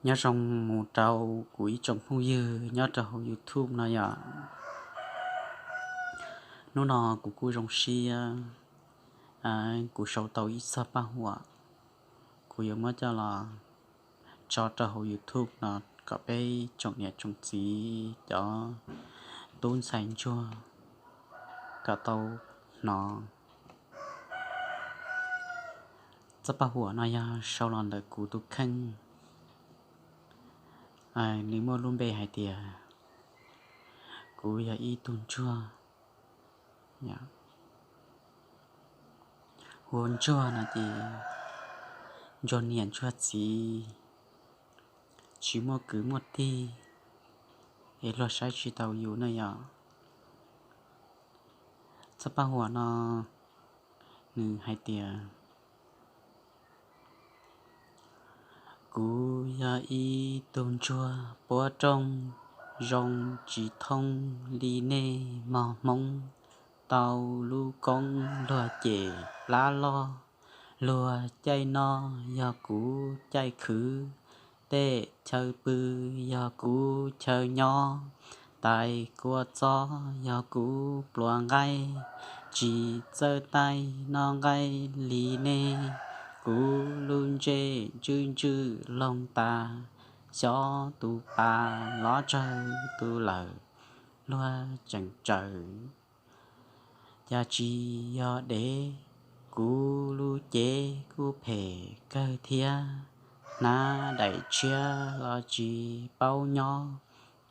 Nyob zoo mus rau kuv ib tsoom phooj ywg nyob rau hauv YouTube no yom. Hnub no kuv kuj zoo siab, kuv sau tau ib txog paj huam, kuv yuav muab coj los tso rau hauv YouTube no kom peb tsoom niam tsoom txiv cov tub ntxhais ntsuag kom tau hnov. Txoj paj huam no yog sau los ntawm kuv tus kheej. Nws muaj lub npe hais tias kuv yog ib tug ntsuag. Hu ua ntsuag no ces ntsuag niam ntsuag txiv, tsis muaj kwv muaj tij, es luag saib tsis taus yus na yom. Txoj paj huam no nws hais tias, kuv yog ib tug ntsuag puab rooj, zoo tsis thoob li nej mog hmoob. Tau lub koob luag cem plab loj, luag caij noj yog kuv caij khwv, tej chaw pw yog kuv chaw nyob, tais kua txob yog kuv pluas nqaij, tsis txawj taij noj nqaij li nej. Kuv lub ntsej ntswj ntswj loog tas, xyov tus pas lov tsawg tus lawm, luag tseem tsaws cas tsis yog dev. Kuv lub cev kuj phem kawg thiab, hnav daim tshiab los tsis paub nyob,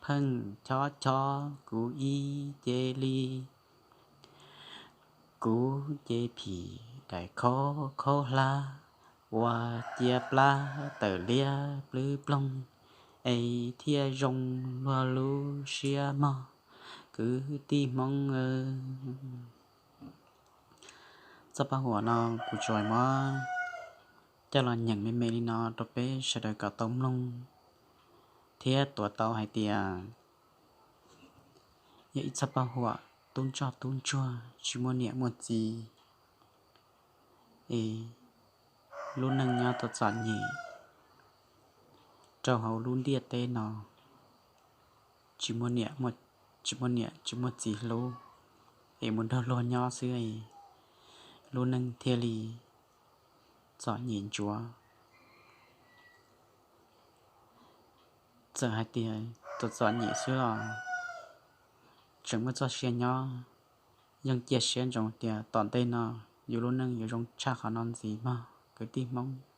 pheej chob chob kuv ib ce li. Kuv ces phim daim khaub khaub hlab, uas cia plab tawm liab plwb ploog, es thiaj zoo luag lub siab mog kwv tij hmoob. Txoj paj huam no kuv tsuas muab coj los nyeem me me li no rau peb sawv daws kom tau mloog thiab tuav tau hais tias yog ib txoj paj huam tub ntsoj tub ntsuag tsis muaj niam muaj txiv, es lub neej nyob tau txom nyem rau hauv lub ntiaj teb no, tsis muaj niam, tsis muaj niam tsis muaj txiv hlub, es mus nrog luag nyob xwb, lub neej thiaj li txom nyem ntsuav. Txawm hais tias txom txom nyem xwb los tseem muaj txoj sia nyob, yeej cia siab ntsoov tias tom ntej no yus lub neej yuav zoo tshaj qhov no ntxiv mog kwv tij hmoob.